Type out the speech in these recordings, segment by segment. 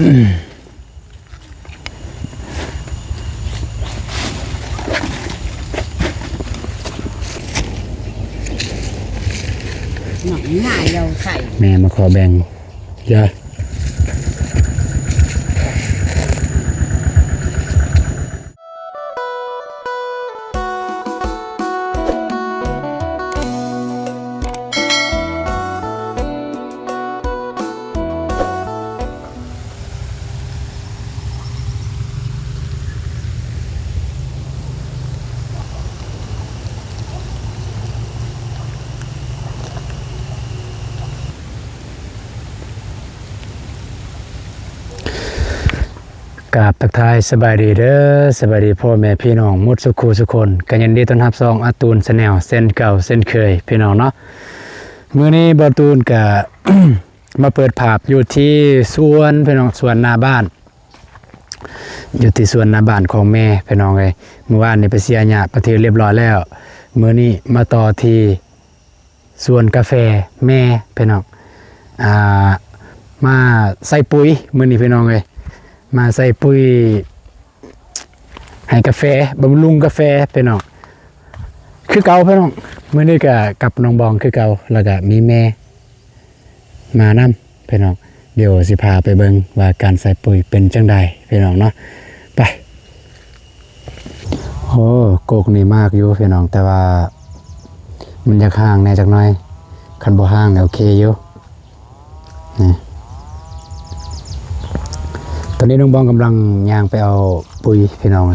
ໜ້ອຍໜ້າຍເຮົາໃສ່ ແມ່ມາຂໍແບ່ງ ຢ່າ. ກາບທັກທາຍສະບາຍດີເດີ ສະບາຍດີພໍ່ແມ່ພີ່ນ້ອງໝົດສູ່ຄູ່ສູ່ຄົນ ກະຍິນດີຕ້ອນຮັບຊ່ອງອາຕູນແຊນແນວເຊັ່ນເກົ່າເຊັ່ນເຄີຍພີ່ນ້ອງເນາະ. ມື້ນີ້ບ່າວຕູນກະ ມາເປີດພາບຢູ່ທີ່ສວນພີ່ນ້ອງ ສວນໜ້າບ້ານ ຢູ່ທີ່ສວນໜ້າບ້ານຂອງແມ່ພີ່ນ້ອງເອີຍ. ມື້ວານນີ້ໄປເສຍຫຍ້າປະເທດຮຽບຮ້ອຍແລ້ວ ມື້ນີ້ມາຕໍ່ທີ່ ສວນກາແຟແມ່ພີ່ນ້ອງ ອ່າ ມາໃສ່ປຸ໋ຍມື້ນີ້ພີ່ນ້ອງເອີຍ ມາໃສ່ປຸ໋ຍໃຫ້ກາແຟ ບຳລຸງກາແຟພີ່ນ້ອງ ຄືເກົ່າພີ່ນ້ອງ. ມື້ນີ້ກະກັບນ້ອງບອງຄືເກົ່າ ແລ້ວກະມີແມ່ມານຳພີ່ນ້ອງ. ດຽວຊິພາໄປເບິ່ງວ່າການໃສ່ປຸ໋ຍເປັນຈັ່ງໃດພີ່ນ້ອງເນາະ ໄປ. ໂອ້ ກົກນີ້ໝາກຢູ່ພີ່ນ້ອງ ແຕ່ວ່າມັນຢາກຫ່າງແດ່ຈັກໜ້ອຍ ຄັນບໍ່ຫ່າງນີ້ໂອເຄຢູ່. ນີ້ ຕອນນີ້ນ້ອງບອງກຳລັງຍ່າງໄປເອົາປຸ໋ຍພີ່ນ້ອງ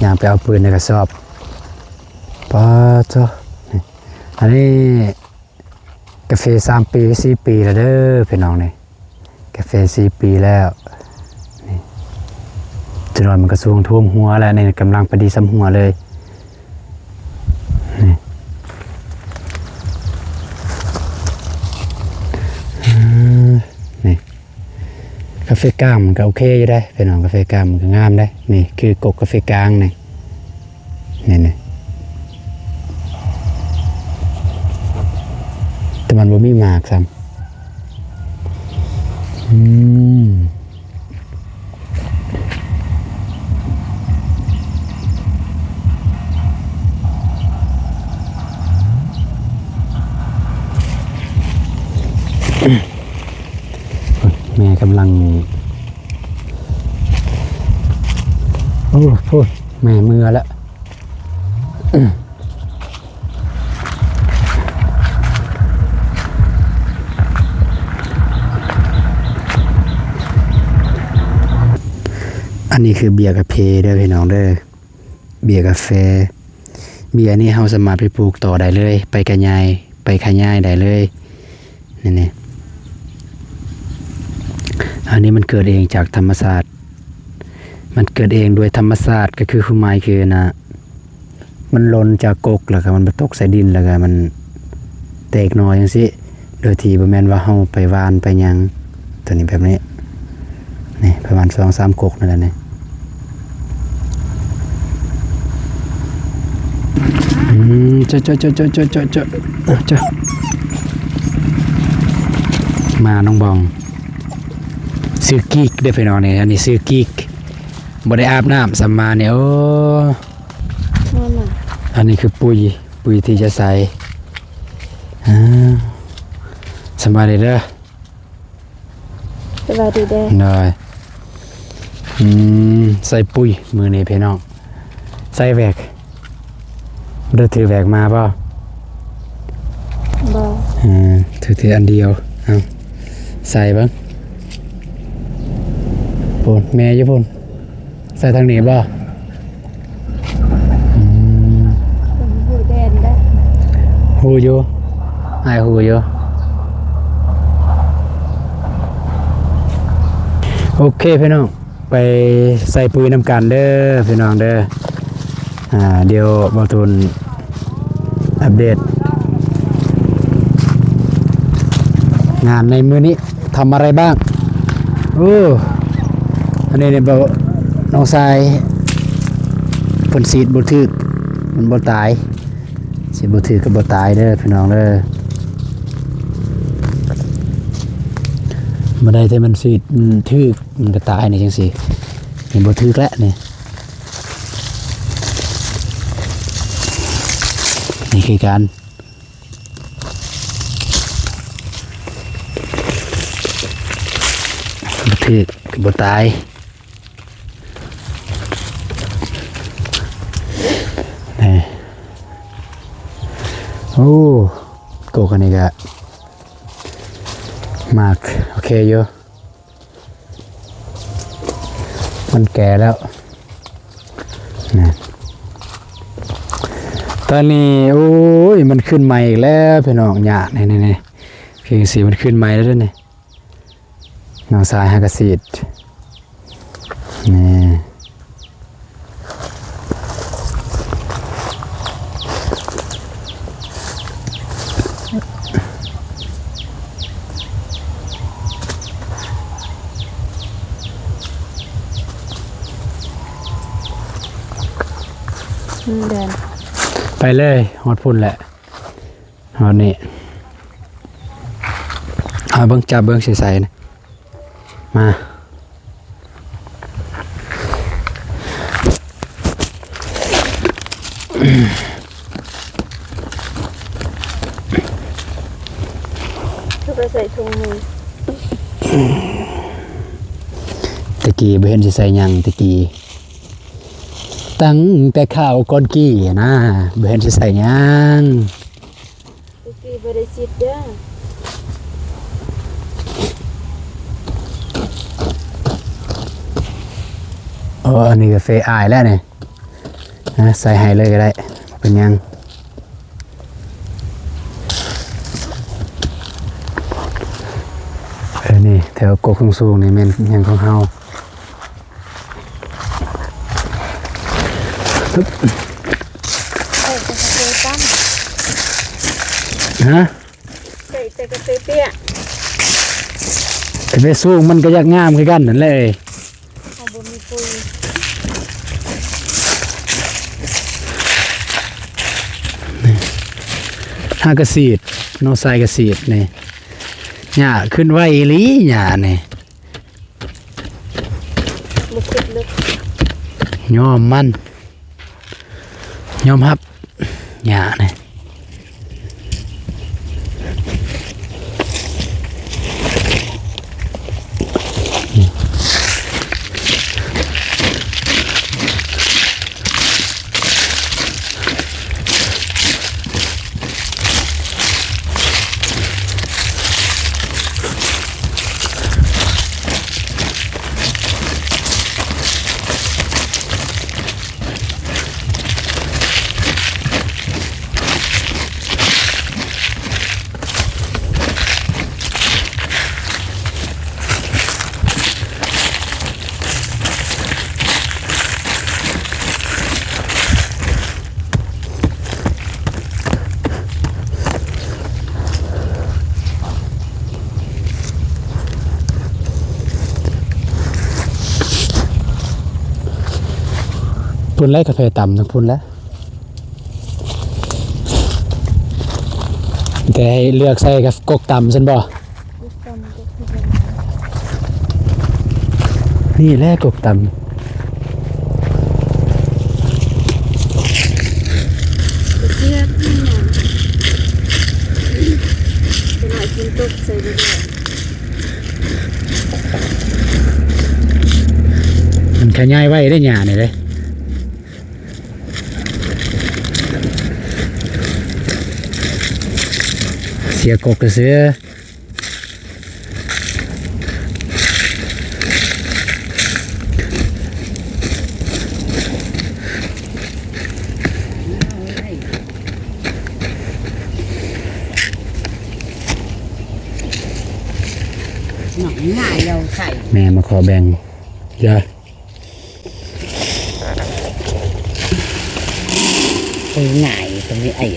ຍ່າງໄປເອົາປຸ໋ຍໃນກະສອບ ປາໂທ້. ນີ້ ອັນນີ້ ກາເຟສາມປີ ສີ່ປີແລ້ວເດີພີ່ນ້ອງນີ້ ກາເຟສີ່ປີແລ້ວ. ນີ້ ຈະນອນມັນກະສູງຖ້ວມຫົວແລ້ວ ນີ້ກຳລັງພໍດີສ່ຳຫົວເລີຍ ນີ້ ນີ້ ກາເຟກາງມັນກະໂອເຄຢູ່ເດ້ພີ່ນ້ອງ ກາເຟກາງມັນກະງາມເດ້. ນີ້ຄືກົກກາເຟກາງນີ້ ນີ້ໆ ແຕ່ມັນບໍ່ມີໝາກຊ້ຳ ອືມ. ແມ່ກຳລັງ ໂອ້ ໂອ້ ແມ່ເມືອແລ້ວ. ອັນນີ້ຄືເບ້ຍກາເຟເດີພີ່ນ້ອງເດີ ເບ້ຍກາເຟ. ເບ້ຍນີ້ເຮົາສາມາດໄປປູກຕໍ່ໄດ້ເລີຍ ໄປຂະຫຍາຍ ໄປຂະຫຍາຍໄດ້ເລີຍ. ນີ້ໆ ອັນນີ້ມັນເກີດເອງຈາກທຳມະຊາດ ມັນເກີດເອງໂດຍທຳມະຊາດ ກະຄືຄວາມໝາຍຄືນະ ມັນຫຼົ່ນຈາກກົກ ແລ້ວກະມັນໄປຕົກໃສ່ດິນ ແລ້ວກະມັນແຕກໜໍ່ຈັ່ງຊີ້ ໂດຍທີ່ບໍ່ແມ່ນວ່າເຮົາໄປຫວ່ານໄປຫຍັງ. ໂຕນີ້ແບບນີ້ ນີ້ປະມານສອງສາມກົກນັ້ນແຫຼະນີ້. ອືມ ເຈາະ ເຈາະ ເຈາະ ເຈາະ ເຈາະ ເຈາະ ເຈາະ ມານ້ອງບອງ ຊື່ກີກເດີພີ່ນ້ອງນີ້ ອັນນີ້ຊື່ກີກ ບໍ່ໄດ້ອາບນ້ຳຊ້ຳມານີ້. ໂອ້ ນັ້ນນະ ອັນນີ້ຄືປຸ໋ຍ ປຸ໋ຍທີ່ຈະໃສ່. ອ່າ ສະບາຍດີເດີ. ສະບາຍດີເດີ. ໂດຍ. ອືມ ໃສ່ປຸ໋ຍມື້ນີ້ພີ່ນ້ອງ ໃສ່ແວກ ບໍ່ໄດ້ຖືແວກມາບໍ່? ບໍ່. ເອີ ຖືແຕ່ອັນດຽວ. ເອົາ ໃສ່ເບິ່ງ ພຸ້ນ ແມ່ຢູ່ພຸ້ນ. ໃສ່ທາງນີ້ບໍ່? ອືມ ຮູ້ແດນໄດ້ ຮູ້ຢູ່ ອ້າຍຮູ້ຢູ່. ໂອເຄພີ່ນ້ອງ ໄປໃສ່ປຸ໋ຍນຳກັນເດີພີ່ນ້ອງເດີ. ອ່າ ດຽວບ່າວຕູນອັບເດດງານໃນມື້ນີ້ ທຳອະໄລບ້າງ. ໂອ້ ອັນນີ້ນີ້ ນ້ອງຊາຍເພິ່ນສີດບໍ່ຖືກ ມັນບໍ່ຕາຍ ສີດບໍ່ຖືກກະບໍ່ຕາຍເດີພີ່ນ້ອງເດີ. ບໍ່ໄດ້ ແຕ່ມັນສີດ ມັນຖືກ ມັນກໍຕາຍນີ້ ຈັ່ງຊີ້. ນີ້ບໍ່ຖືກແລ້ວນີ້ ນີ້ຄືກັນ ບໍ່ຖືກກໍບໍ່ຕາຍ. ນີ້ ໂອ້ ກົກອັນນີ້ກະໝາກໂອເຄຢູ່ ມັນແກ່ແລ້ວ. ນີ້ ຕອນນີ້ ໂອ້ຍ ມັນຂຶ້ນໃໝ່ອີກແລ້ວພີ່ນ້ອງ ຫຍ້ານີ້ ນີ້ ນີ້ ຄືຊິມັນຂຶ້ນໃໝ່ແລ້ວເດ້ນີ້. ນ້ອງຊາຍຫາກະສີດ ນີ້ ອືມ ແດນ ໄປເລີຍ ຮອດພຸ້ນແຫຼະ. ຮອດນີ້ ເອົາເບິ່ງ ຈັບເບິ່ງໃສໆ ນະ ມາ ຄືໄປໃສ່ຖົງມື. ແຕ່ກີ້ບໍ່ເຫັນຊິໃສ່ຫຍັງ ແຕ່ກີ້ ຕັ້ງແຕ່ຄາວກ່ອນກີ້ນະ ບໍ່ເຫັນຊິໃສ່ຫຍັງ. ຕະກີ້ບໍ່ໄດ້ຊິດເດີ. ເອີ ອັນນີ້ກາເຟອ້າຍແລ້ວນີ້ ນະ ໃສ່ໃຫ້ເລີຍກໍໄດ້ ບໍ່ເປັນຫຍັງ. ເອີ ນີ້ ແຖວກົກສູງໆ ນີ້ແມ່ນຫຍັງຂອງເຮົາ? ໃສ່ແຕ່ກະເຟຕຳ. ຮະ? ໃສ່ແຕ່ກະເຟເປຍ. ກະເຟສູງມັນກະຢາກງາມຄືກັນຫັ້ນແຫຼະ. ເຮົາບໍ່ມີປຸ໋ຍ. ຫາກະສີດ ນ້ອງຊາຍກະສີດນີ້ ຫຍ້າຂຶ້ນໄວອີ່ຫຼີ ຫຍ້ານີ້. ບໍ່ຄິດເລີຍ ຍອມມັນ ຍອມຮັບ ຫຍ້ານີ້. ພຸ້ນແຫຼະ ກາເຟຕຳທາງພຸ້ນແຫຼະ. ແຕ່ໃຫ້ເລືອກໃສ່ກັບກົກຕຳຊັ້ນບໍ່? ກົກຕຳ ກົກ ນີ້ແຫຼະກົກຕຳ. ກະເຊືອກນີ້ນະ ຈະໜ້ອຍກິນຕົກໃສ່ບໍ່ໄດ້. ມັນຂະຫຍາຍໄວເດ້ ຫຍ້ານີ້ເດ້. ເສຍກົກຊື່ໆ. ແມ່ມາຂໍແບ່ງ ຢ່າ. ເອີ ງ່າຍ ຕົງນີ້ໄອ້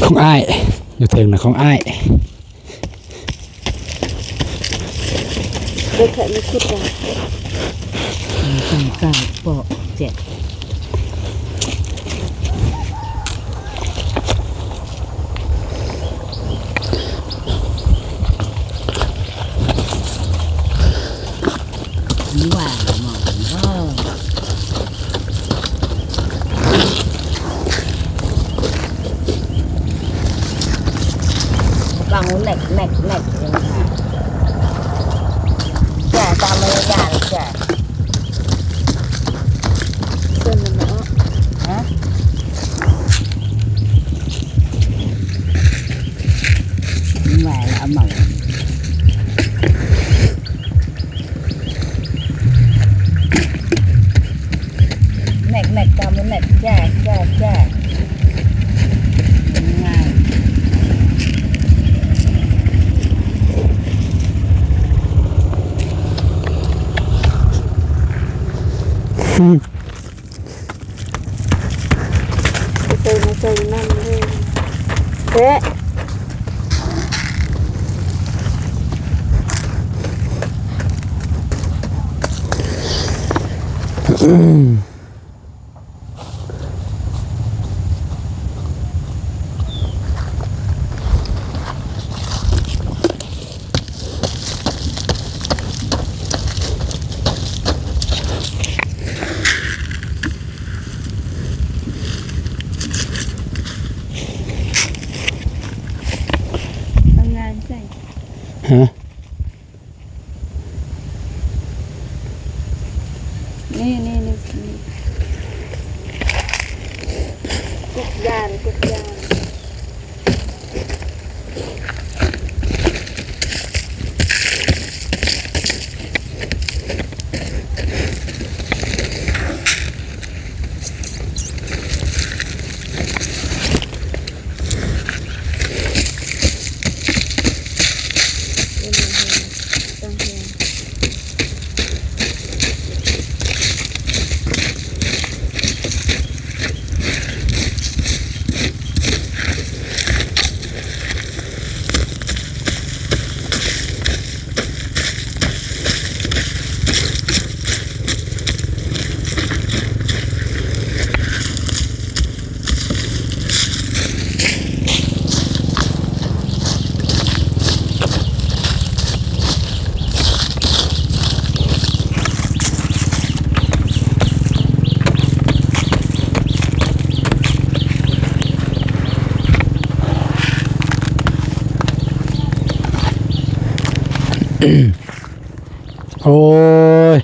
ຂອງອ້າຍ ຢູ່ເທິງນະ ຂອງອ້າຍ. ເດີ ແຄ່ມີຄຸດ ໜຶ່ງ ສອງ ສາມ ເປາະ ເຈັດ. ວ່າໝໍເນາະ ກຳແໜກແໜກແໜກ ແຈກຕາມມາຍາແຈກ ເຊິ່ງມັນເນາະ ຮະ ວ່າແລ້ວເອົາເມົາ ແໜກແໜກຕາມແໜກ ແຈກແຈກແຈກ ງ່າຍ. ໄປເຊີມາເຊີມນຳເລີຍ ເດະ ເອົາງານໃສ່ ຮະ? ນີ້ໆໆ ກົກຢາງ ກົກຢາງ. ໂອ້ຍ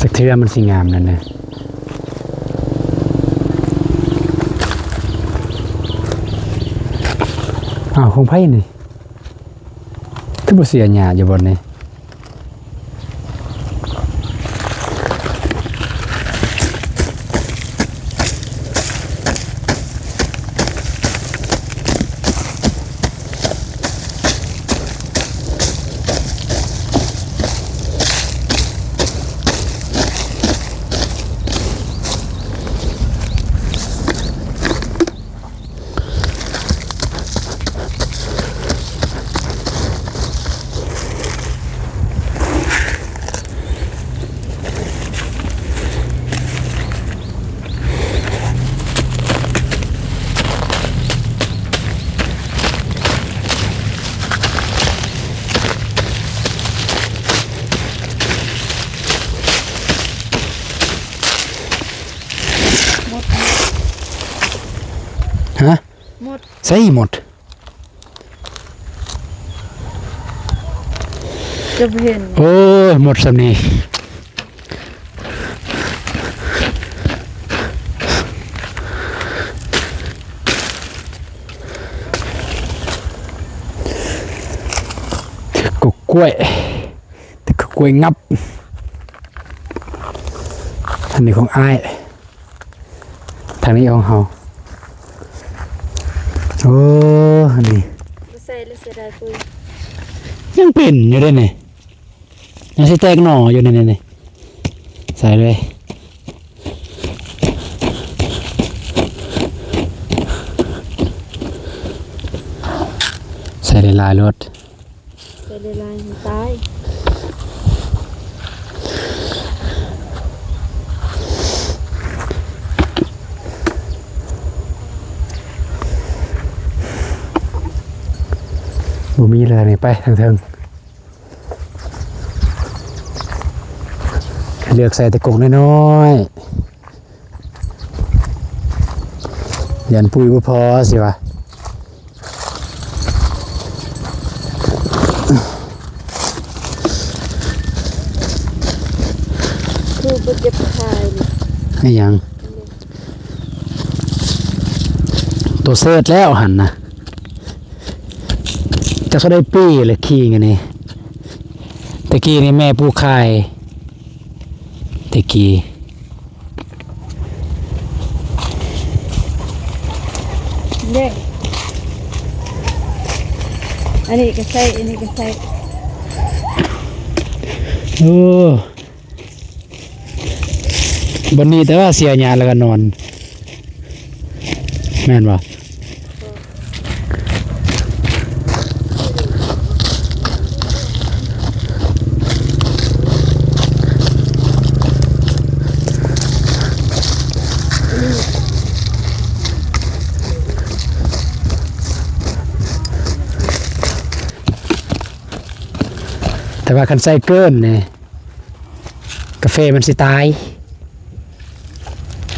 ຈັກເທື່ອມັນຊິງາມນັ້ນນະ. ອ້າວ ຂອງໃຜນີ້? ຄືບໍ່ເສຍຫຍ້າຢູ່ບ່ອນນີ້? ຮະ? ໝົດ ໃສໝົດ? ຈະບໍ່ເຫັນ ໂອ້ຍ ໝົດສ່ຳນີ້ ກະກ້ວຍ ແຕ່ກະກ້ວຍງັບ ອັນນີ້ຂອງອ້າຍ. ທາງນີ້ຂອງເຮົາ ໂອ້ ອັນນີ້ ບໍ່ໃສ່ແລ້ວເສຍດາຍປຸ້ຍ ຍັງເປັນຢູ່ເດ້ນີ້ ຍັງຊິແຕກໜໍ່ຢູ່ນີ້ ນີ້ ນີ້ ໃສ່ເລີຍ ໃສ່ຫຼາຍໆໂລດ. ໃສ່ຫຼາຍໆ ມັນຕາຍ. ບໍ່ມີແລ້ວນີ້ ໄປທາງເທິງ ເລືອກໃສ່ແຕ່ກົກນ້ອຍໆ. ຢ້ານປຸ໋ຍບໍ່ພໍຊິວ່າ. ຄືບໍ່ເກັບຂາຍນີ້ ອີຫຍັງ? ໂຕເສດແລ້ວຫັ້ນນະ ຈັກເທົ່າໃດປີແລ້ວ ຄີງອັນນີ້ ແຕ່ກີ້ນີ້ແມ່ປູກຂາຍ ແຕ່ກີ້. ເດ້ ອັນນີ້ກໍໃສ່ ອັນນີ້ກໍໃສ່ ໂອ້ ບ່ອນນີ້ແຕ່ວ່າເສຍຫຍ້າແລ້ວກໍນອນ ແມ່ນບໍ່? ແຕ່ວ່າຄັນໃສ່ເກີນນີ້ ກາເຟມັນຊິຕາຍ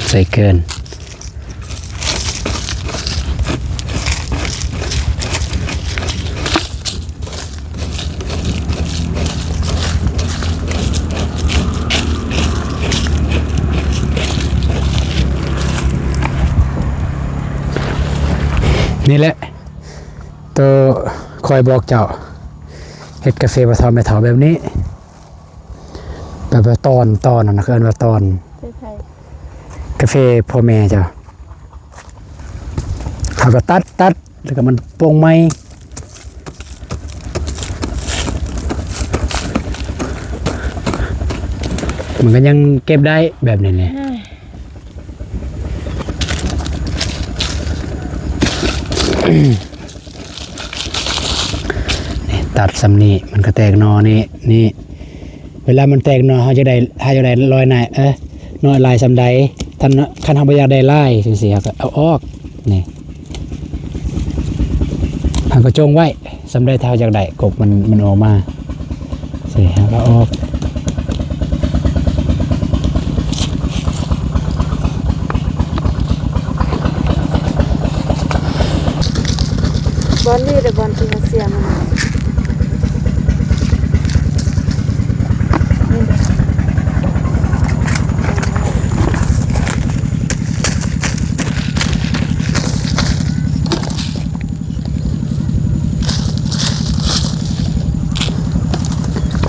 ໃສ່ເກີນ. ນີ້ແຫຼະ ໂຕຂ້ອຍບອກເຈົ້າ ເຮັດກາເຟພໍ່ເຖົ້າແມ່ເຖົ້າແບບນີ້. ແບບວ່າຕອນ ຕອນຫັ້ນນະ ເຂົາເອີ້ນວ່າຕອນ ເຟໃຜ? ກາເຟພໍ່ແມ່ເຈົ້າ ເຮົາກໍຕັດ ຕັດ ແລ້ວກໍມັນໂປ່ງໃໝ່ ມັນກໍຍັງເກັບໄດ້ແບບນີ້ແຫຼະ. ນີ້ ຕັດສ່ຳນີ້ ມັນກໍແຕກໜໍ່ນີ້ ນີ້ ເວລາມັນແຕກໜໍ່ ເຮົາຈະໄດ້ ເຮົາຈະໄດ້ລອຍໜ້ອຍ ເອີ ໜໍ່ຫຼາຍສ່ຳໃດ ຄັນ ຄັນເຮົາບໍ່ຢາກໄດ້ຫຼາຍຈັ່ງຊີ້ ເຮົາກໍເອົາອອກ ນີ້ ເຮົາກໍຈົ່ງໄວ້ ສ່ຳໃດທີ່ເຮົາຢາກໄດ້ ກົກມັນ ມັນອອກມາ ຊີ້ ເຮົາກໍອອກ. ບ່ອນນີ້ແຫຼະ ບ່ອນທີ່ເຮົາເສຍມັນ ນີ້ເດ້.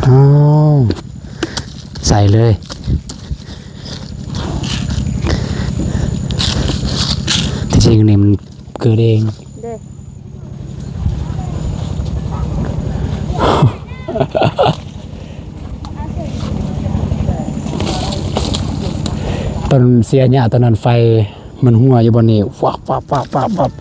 ອ້າວ ໃສ່ເລີຍ ທີ່ຈິງນີ້ມັນເກີດເອງເດ້. ຕອນເສຍຫຍ້າຕອນນັ້ນ ໄຟມັນຮົ່ວຢູ່ບ່ອນນີ້ ວັບ ວັບ ວັບ ວັບ ວັບ.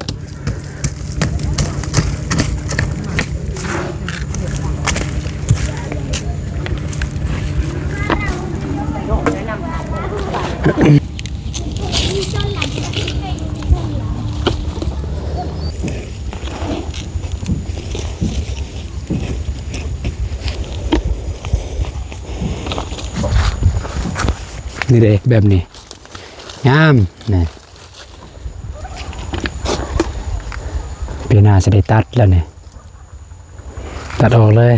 ນີ້ເດ້ ແບບນີ້ ງາມ ນີ້ ປີໜ້າຊິໄດ້ຕັດແລ້ວນີ້ ຕັດອອກເລີຍ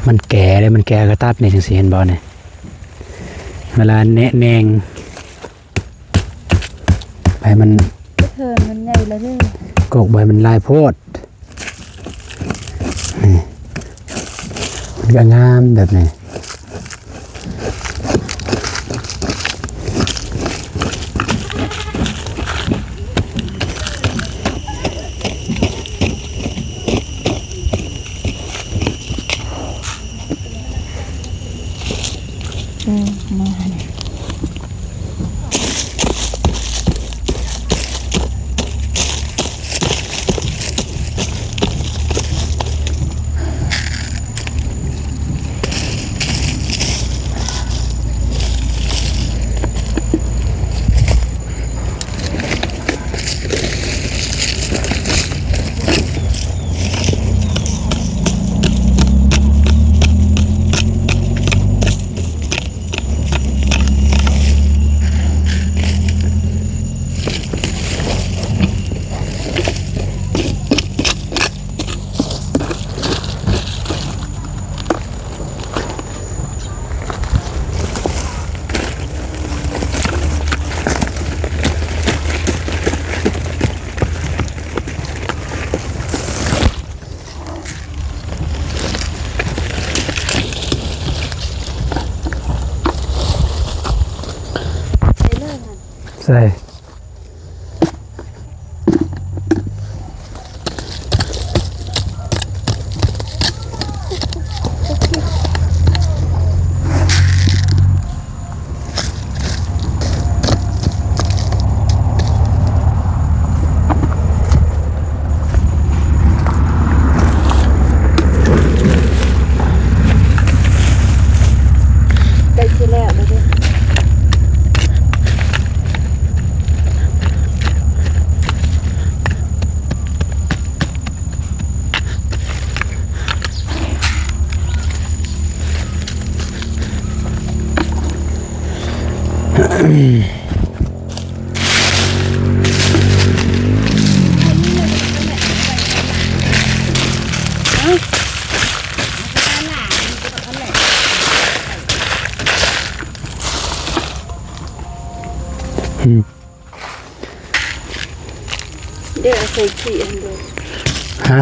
ມັນແກ່ເດ້ ມັນແກ່ກໍຕັດນີ້ ຈັ່ງຊີ້ ເຫັນບໍ່ນີ້ ເວລາແນະແໜງ ໃຫ້ມັນ ເທີນມັນໃຫຍ່ແລ້ວເດີ ກົກບໍ່ໃຫ້ມັນຫຼາຍໂພດ ນີ້ ມັນກໍງາມແບບນີ້. ເອີ ມາຫັ້ນ ເ ໃສ່ ໃກ້ຊິແລ້ວແລ້ວເດ້. ອືມ ເດີ ເອົາໃສ່ຂີ້ອັນເດີ ຮະ?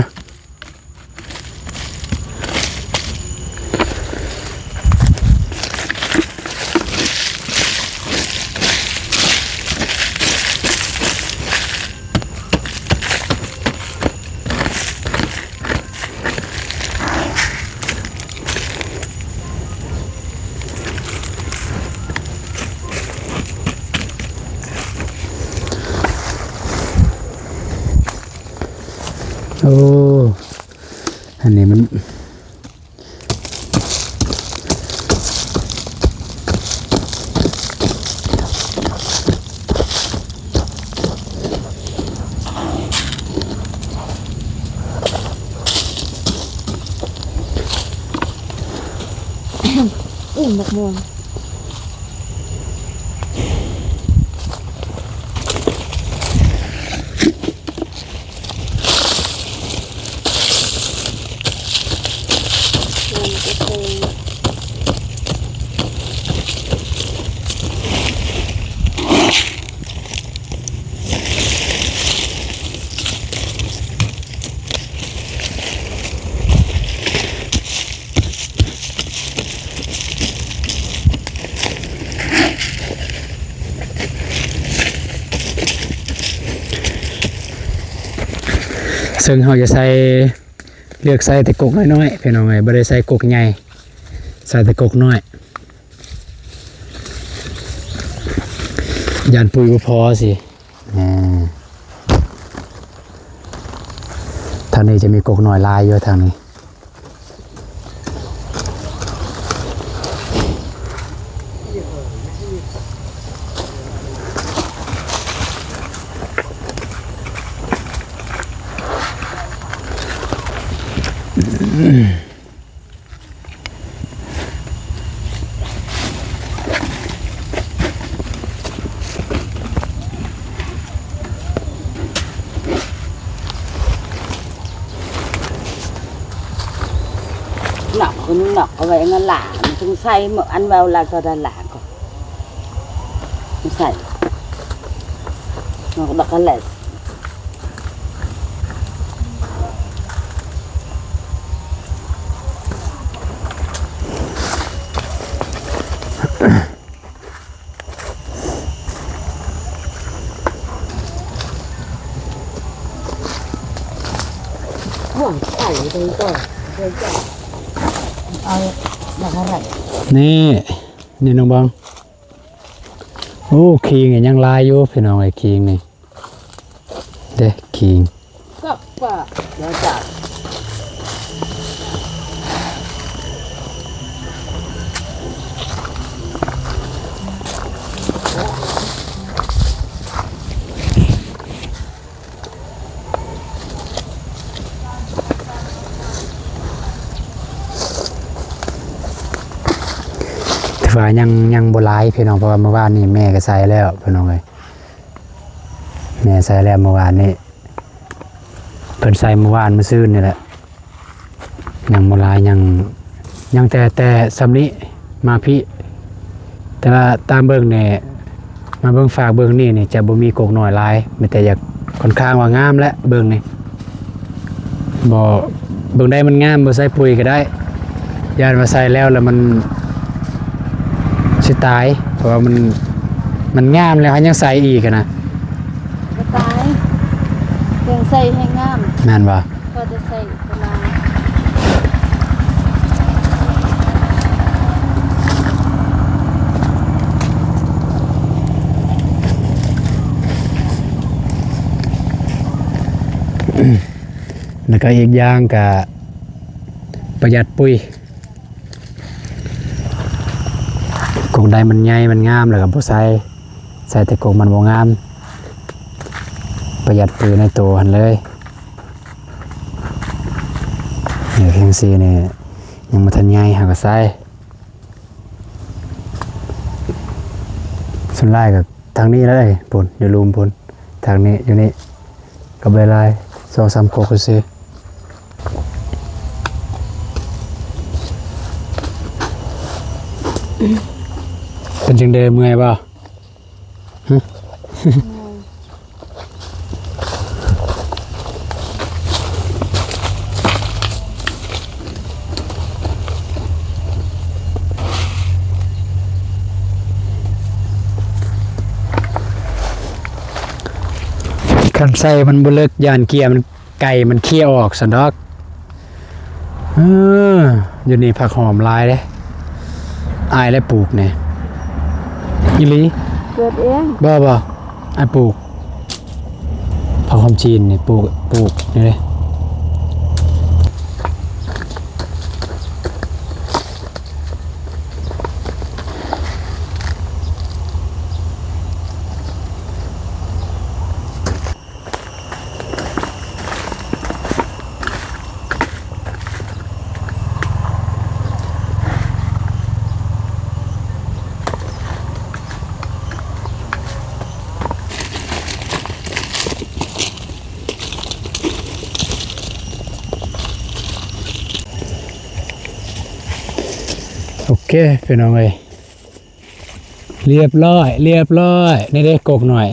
ໂອ້ ອັນນີ້ມັນ ອູ້ ບັກມ່ວງ. ເຊິ່ງເຮົາຈະໃສ່ ເລືອກໃສ່ແຕ່ກົກນ້ອຍໆ ພີ່ນ້ອງເອີຍ ບໍ່ໄດ້ໃສ່ກົກໃຫຍ່ ໃສ່ແຕ່ກົກນ້ອຍ ຢ້ານປຸ໋ຍບໍ່ພໍຊິ. ອ່າ ທາງນີ້ຈະມີກົກນ້ອຍຫຼາຍຢູ່ທາງນີ້. ໜອກ ໜອກເອົາໄວ້ນັ້ນລະ ມັນຈຶ່ງໃສ່ ອັນເວົ້າລະກໍໄດ້ລະກໍ ໃສ່ ໜອກດອກກະແລັດ. ໂອ້ຍ ໃສ່ໄປກ່ອນ ເອົາດອກກະແລັດ ນີ້ ນີ້ນ້ອງເບິ່ງ. ໂອ້ ຄີງນີ້ຍັງຫຼາຍຢູ່ພີ່ນ້ອງເອີຍ ຄີງນີ້ເດ້ ຄີງ. ແຕ່ວ່າຍັງ ຍັງບໍ່ຫຼາຍພີ່ນ້ອງ ເພາະວ່າມື້ວານນີ້ແມ່ກໍໃສ່ແລ້ວພີ່ນ້ອງເອີຍ ແມ່ໃສ່ແລ້ວມື້ວານນີ້ ເພິ່ນໃສ່ມື້ວານມື້ຊືນນີ້ແຫຼະ. ຍັງບໍ່ຫຼາຍ ຍັງ ຍັງແຕ່ ແຕ່ສ່ຳນີ້ມາພີ້ ແຕ່ວ່າຕາມເບິ່ງນີ້ ມາເບິ່ງຟາກເບິ່ງນີ້ນີ້ ຈະບໍ່ມີກົກນ້ອຍຫຼາຍ ມີແຕ່ຢາກ ຂ້ອນຂ້າງວ່າງາມແຫຼະເບິ່ງນີ້ ບໍ່ ເບິ່ງໄດ້ມັນງາມ ບໍ່ໃສ່ປຸ໋ຍກໍໄດ້ ຢ້ານວ່າໃສ່ແລ້ວ ແລ້ວມັນຊິຕາຍ ເພາະວ່າມັນ ມັນງາມແລ້ວ ເຮົາຍັງໃສ່ອີກຫັ້ນນະ ບໍ່ຕາຍ ຍັງໃສ່ໃຫ້ງາມ ແມ່ນບໍ່? ພໍຈະໃສ່ປະມານ ແລ້ວກໍອີກຢ່າງກໍປະຢັດປຸ໋ຍ. ກົກໃດມັນໃຫຍ່ມັນງາມແລ້ວກໍບໍ່ໃສ່ ໃສ່ແຕ່ກົກມັນບໍ່ງາມ ປະຢັດປຸ໋ຍໃນໂຕຫັ້ນເລີຍ. ນີ້ ຈັ່ງຊີ້ນີ້ ຍັງບໍ່ທັນໃຫຍ່ ເຮົາກໍໃສ່ ສ່ວນຫຼາຍກໍທາງນີ້ແຫຼະ ພຸ້ນ ຢູ່ລຸ່ມພຸ້ນ ທາງນີ້ ຢູ່ນີ້ ກໍບໍ່ຫຼາຍ ສອງສາມກົກຊື່ໆ. ເປັນຈັ່ງໃດ ເມື່ອຍບໍ່? ຮະ? ຄັນໃສ່ມັນບໍ່ເລິກ ຢ້ານເກຍມັນ ໄກ່ມັນເຄຍອອກຊັ້ນດອກ. ເອີ ຢູ່ນີ້ຜັກຫອມຫຼາຍເດ້ ອ້າຍແຫຼະປູກນີ້ ອີ່ຫຼີ. ເກີດເອງ? ບໍ່ ບໍ່ ອ້າຍປູກ ຜັກຫອມຈີນນີ້ ປູກ ປູກນີ້ເດ້. ໂອເຄ ພີ່ນ້ອງເອີຍ ລຽບຮ້ອຍ ລຽບຮ້ອຍ. ນີ້ເດ້ ກົກນ້ອຍ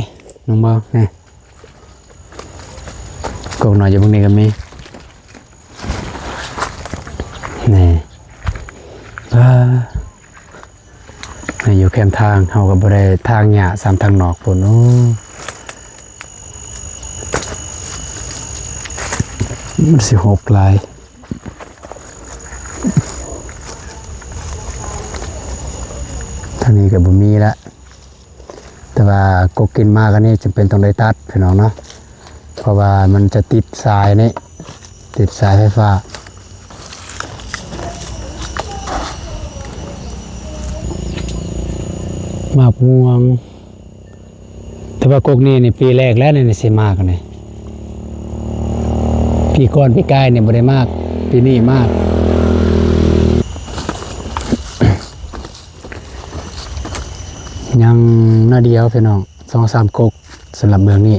ນ້ອງເບົາ ນີ້ ກົກນ້ອຍຢູ່ເບິ່ງນີ້ກໍມີ ນີ້ ອ່າ ນີ້ຢູ່ແຄມທາງ ເຮົາກໍບໍ່ໄດ້ຖາງຫຍ້າຊ້ຳທາງນອກພຸ້ນ. ໂອ້ ມັນຊິຫົກຫຼາຍ. ທາງນີ້ກໍບໍ່ມີລະ ແຕ່ວ່າກົກກິນໝາກອັນນີ້ຈຳເປັນຕ້ອງໄດ້ຕັດ ພີ່ນ້ອງເນາະ ເພາະວ່າມັນຈະຕິດສາຍນີ້ ຕິດສາຍໄຟຟ້າ. ໝາກມ່ວງ ແຕ່ວ່າກົກນີ້ນີ້ປີແລກແລ້ວນີ້ ນີ້ຊິໝາກນີ້ ປີກ່ອນປີກາຍນີ້ບໍ່ໄດ້ໝາກ ປີນີ້ໝາກ. ຍັງໜ້ອຍດຽວພີ່ນ້ອງ ສອງສາມກົກ ສຳລັບເບື້ອງນີ້.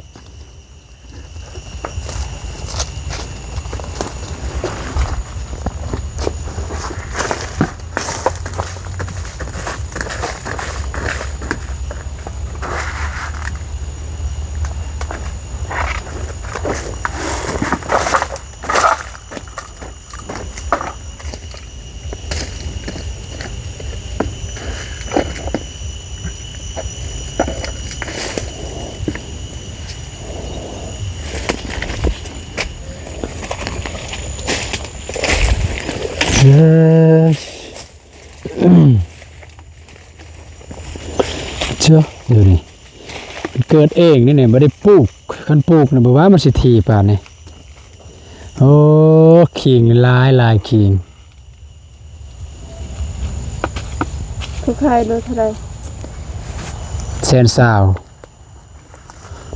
ເຈົ້າ ເບິ່ງນີ້ ມັນເກີດເອງນີ້ ບໍ່ໄດ້ປູກ ຄັນປູກນະ ບໍ່ວ່າມັນຊິຖີ່ປານນີ້. ໂອ້ ຂີງຫຼາຍໆ ຂີງ. ເຂົາຂາຍໂລເທົ່າໃດ? ແສນຊາວ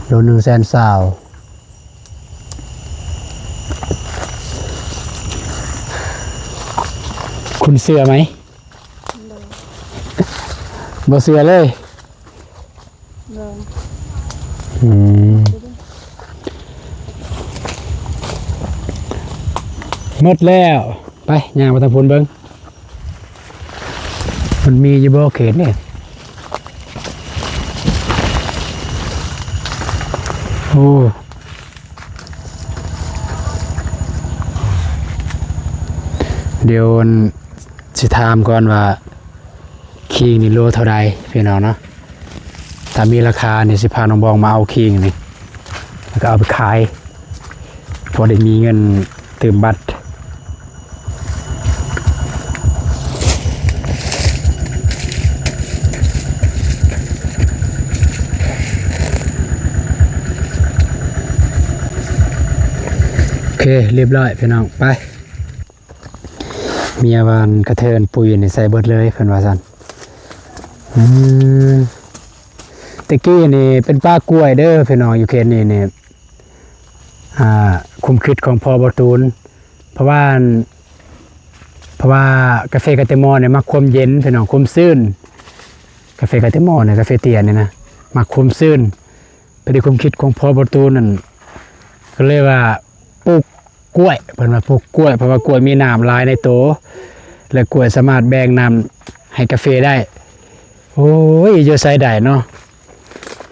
ໂລໜຶ່ງແສນຊາວ. ຄຸນເຊື່ອໄໝ? ບໍ່ເຊື່ອເລີຍ. ບໍ່. ອືມ ໝົດແລ້ວ. ໄປ ຍ່າງໄປທາງພຸ້ນເບິ່ງ ມັນມີຢູ່ບໍ່ເຂດນີ້? ໂອ້ ດຽວ ຊິຖາມກ່ອນວ່າ ຂີງນີ້ໂລເທົ່າໃດ ພີ່ນ້ອງເນາະ? ຖ້າມີລາຄານີ້ ຊິພານ້ອງບອງມາເອົາຄີງນີ້ ແລ້ວກໍເອົາໄປຂາຍ ພໍໄດ້ມີເງິນຕື່ມບັດ. ໂອເຄ ຮຽບຮ້ອຍພີ່ນ້ອງ ໄປ. ເມຍວ່າອັນກະເທີນປຸຍນີ້ໃສ່ເບິດເລີຍ ເພິ່ນວ່າຊັ້ນ. ອືມ ແຕ່ກີ້ນີ້ເປັນປ່າກ້ວຍເດີພີ່ນ້ອງ ຢູ່ເຂດນີ້ນີ້ ອ່າ ຄວາມຄິດຂອງພໍ່ບໍ່ຕູນ ເພາະວ່າ ເພາະວ່າກາເຟກາເຕມໍນີ້ມັກຄວາມເຢັນພີ່ນ້ອງ ຄວາມຊື່ນ. ກາເຟກາເຕມໍນີ້ ກາເຟເຕ້ຍນີ້ນະ ມັກຄວາມຊື່ນ. ພໍດີຄວາມຄິດຂອງພໍ່ບໍ່ຕູນນັ້ນ ກໍເລີຍວ່າປູກກ້ວຍ ເພິ່ນວ່າປູກກ້ວຍ ເພາະວ່າກ້ວຍມີນ້ຳຫຼາຍໃນໂຕ ແລະ ກ້ວຍສາມາດແບ່ງນ້ຳໃຫ້ກາເຟໄດ້. ໂອ້ຍ ຢູ່ໃສໄດ້ເນາະ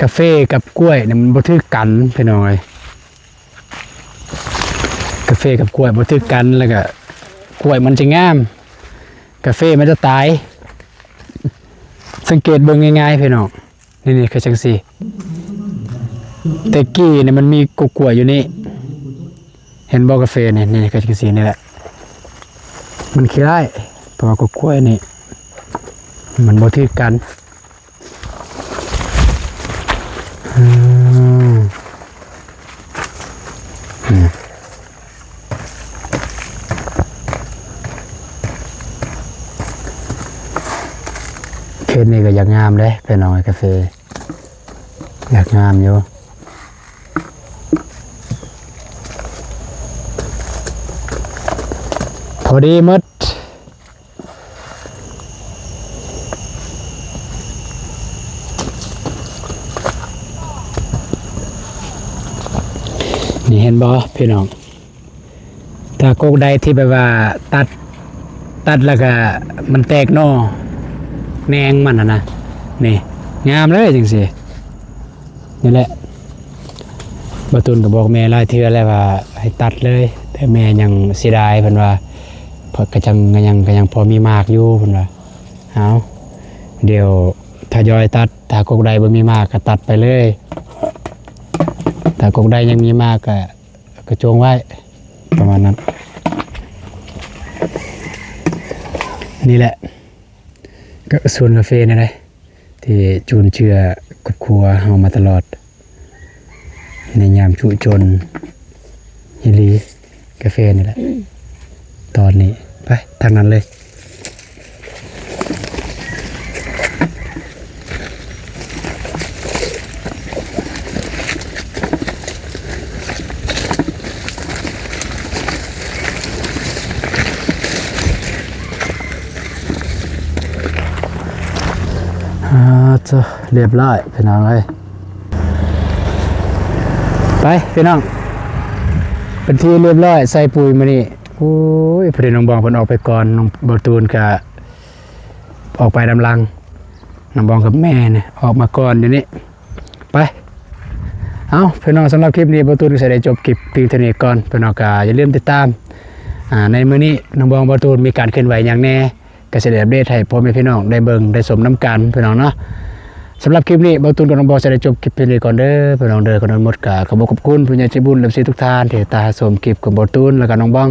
ກາເຟກັບກ້ວຍນີ້ມັນບໍ່ຖືກກັນພີ່ນ້ອງເອີຍ. ກາເຟກັບກ້ວຍບໍ່ຖືກກັນ ແລ້ວກໍກ້ວຍມັນຈະງາມ ກາເຟມັນຈະຕາຍ. ສັງເກດເບິ່ງງ່າຍໆ ພີ່ນ້ອງ ນີ້ໆ ຄືຈັ່ງຊີ້ ແຕ່ກີ້ນີ້ມັນມີກະກ້ວຍຢູ່ນີ້ ເຫັນບໍ່ ກາເຟນີ້ ນີ້ຄືຈັ່ງຊີ້ນີ້ແຫຼະ ມັນຂີ້ຮ້າຍ ເພາະວ່າກະກ້ວຍນີ້ມັນບໍ່ຖືກກັນ. ອືມ ເຂດນີ້ກໍຢາກງາມເດ້ພີ່ນ້ອງ ກາເຟ ຢາກງາມຢູ່ ພໍດີໝົດ. ນີ້ເຫັນບໍ່ພີ່ນ້ອງ ຖ້າກົກໃດທີ່ແບບວ່າຕັດ ຕັດແລ້ວກະມັນແຕກໜໍ່ແໜງມັນຫັ້ນນະ ນີ້ງາມເລີຍຈັ່ງຊີ້. ນີ້ແຫຼະ ບ່າວຕູນກໍບອກແມ່ຫຼາຍເທື່ອແລ້ວວ່າໃຫ້ຕັດເລີຍ ແຕ່ແມ່ຍັງເສຍດາຍ ເພິ່ນວ່າ ເພາະກະຍັງ ກະຍັງ ກະຍັງພໍມີໝາກຢູ່ ເພິ່ນວ່າ. ເອົາ ດຽວທະຍອຍຕັດ ຖ້າກົກໃດບໍ່ມີໝາກກະຕັດໄປເລີຍ ຖ້າກົກໃດຍັງມີໝາກກະ ກະຈົ່ງໄວ້ ປະມານນັ້ນ. ນີ້ແຫຼະ ກະສວນກາເຟນີ້ແຫຼະ ທີ່ຈຸນເຈືອຄອບຄົວເຮົາມາຕະຫຼອດ ໃນຍາມທຸຈົນອີ່ຫຼີ ກາເຟນີ້ແຫຼະ. ອືມ ຕອນນີ້ ໄປທາງນັ້ນເລີຍ. ອ່າ ເຈົ້າ ຮຽບຮ້ອຍພີ່ນ້ອງເອີຍ. ໄປພີ່ນ້ອງ ເປັນທີ່ຮຽບຮ້ອຍ ໃສ່ປຸຍມື້ນີ້. ໂອ້ຍ ພໍດີນ້ອງບອງເພິ່ນອອກໄປກ່ອນ ນ້ອງ ບ່າວຕູນກະອອກໄປນຳຫຼັງ ນ້ອງບອງກັບແມ່ນີ້ອອກມາກ່ອນຢູ່ນີ້. ໄປ ເອົາ ພີ່ນ້ອງ ສຳລັບຄລິບນີ້ ບ່າວຕູນກໍຊິໄດ້ຈົບຄລິບພຽງເທົ່ານີ້ກ່ອນ. ພີ່ນ້ອງກໍຢ່າລືມຕິດຕາມ ອ່າ ໃນມື້ນີ້ນ້ອງບອງ ບ່າວຕູນມີການເຄື່ອນໄຫວຫຍັງແດ່ ກໍຊິໄດ້ອັບເດດໃຫ້ພໍ່ແມ່ພີ່ນ້ອງໄດ້ເບິ່ງໄດ້ຊົມນຳກັນ ພີ່ນ້ອງເນາະ. ສຳລັບຄລິບນີ້ ບ່າວຕູນກັບນ້ອງບອງຊິໄດ້ຈົບຄລິບພຽງເທົ່ານີ້ກ່ອນເດີ ພີ່ນ້ອງເດີ. ກ່ອນອື່ນໝົດກໍຂໍຂອບຄຸນຜູ້ໃຫຍ່ໃຈບຸນ ເອັຟຊີ ທຸກທ່ານທີ່ຕິດຕາມຮັບຊົມຄລິບຂອງບ່າວຕູນ ແລ້ວກໍນ້ອງບອງ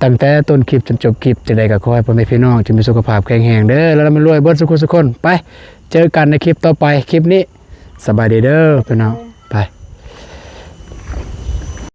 ຕັ້ງແຕ່ຕົ້ນຄລິບຈົນຈົບຄລິບ. ຈັ່ງໃດກໍຂໍໃຫ້ພໍ່ແມ່ພີ່ນ້ອງຈົ່ງມີສຸຂະພາບແຂງແຮງເດີ ແລະ ລ່ຳລວຍເບິດສູ່ຄົນ. ໄປ ເຈີກັນໃນຄລິບຕໍ່ໄປ. ຄລິບນີ້ ສະບາຍດີເດີພີ່ນ້ອງ ໄປ.